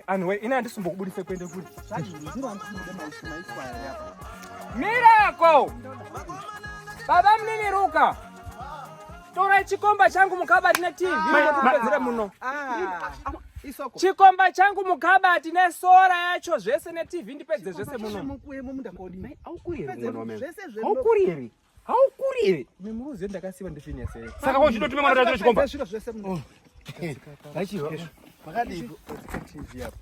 Anhu we, ini handisimbokubudise kuende kuri. Miracle! Baba munini Ruka. Torai chikomba changu mukabati neTV mukupedzera muno. Ah, isoko. Chikomba changu mukabati nesora yacho zvese neTV ndipedze zvese muno. Mukuye mumunda kodii? Haukuri here mwana wamai? Zvese zve. Haukuri here? Haukuri here? Memuruzi ndakasiwa ndifinya sei. Saka ko chinotume mwana kuti atore chikomba? Zviro zvese munda. Vachiva. Makadii? TV apa.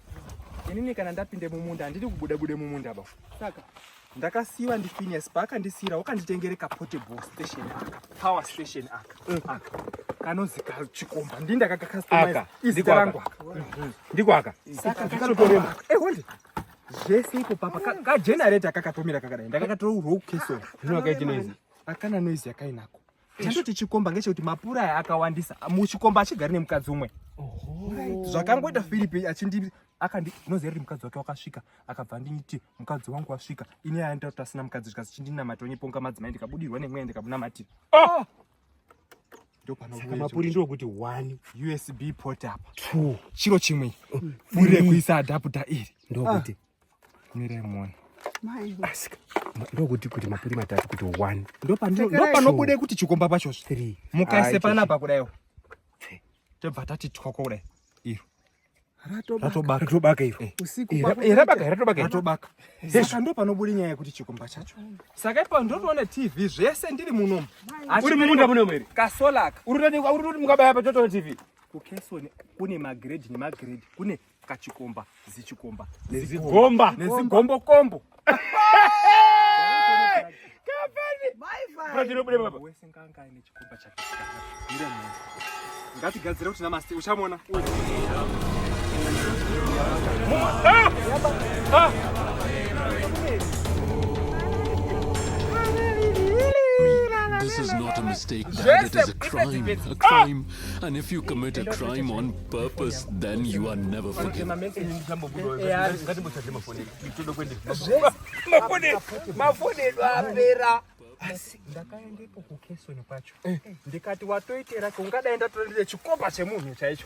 Inini kana ndapinde mumunda handidi kubuda bude mumunda ba. Saka Ndakasiwa ndiFineas paakandisiira wakanditengere ka portable station aka, power station aka. Aka. Kanozi kachikomba ndini ndakakacustomize Aka, izita ndiko aka. rangu aka. Ndiko aka. Saka kanotorema. Eh, honde. Zvese ipo papa ka, ka generator kakatomira kakadai. Ndakakatorwa kukeso. Zvino akaita noise. Akana noise yakainako. Chandoti chikomba ngechekuti mapura aya akawandisa. Muchikomba achigari nemukadzi umwe. Zvakangoita Philip achindi akandi noziva kuti mukadzi wake wakasvika akabva anditi mukadzi wangu wasvika ini aenda kuti asina mukadzi zvikanzi chindinamata onyeponga madzimai ndikabudirwa nemweya ndikamunamatira. Oh! Ndopano Saka mapuri ndokuti 1 USB port apa. 2 Chiro chimwe. Buri rekuisa adapter iri. ndokuti Mirai muone. mai. asika ndokuti kuti mapuri matatu kuti 1 Ndopanobude kuti chikomba pachozve. 3 Mukaise panapa kudaiwo. Tobva tati twako kudai. Iro. Ratobaka. Ratobaka. ratobaka iro. Usiku Eh, kwako. rabaka ratobaka. Ratobaka. Saka ndo panobuda nyaya yekuti chikomba chacho. Saka ipa ndotoona TV zvese ndiri munomu. Uri mumunda munomu here? Kasolaka. Uri kuti uri kuti mukabaya pa totoona TV. Kukesoni kune magrade nemagrade. Kune kachikomba, zichikomba, Nezigomba. nezigombo kombo. Mai vai. Pratino bude baba. Wese nganga aine chikomba chake. Mira muone. Ngatigadzire kuti namaste uchamuona. Ah! Ah! This is not a mistake, Dad. It is a crime. A crime. And if you commit a crime on purpose, then you are never forgiven. Mafoni edu apera. Ndakaendepo kukesoni kwacho. Ndikati watoitera ungadai ndatorire chikomba chemunhu chaicho.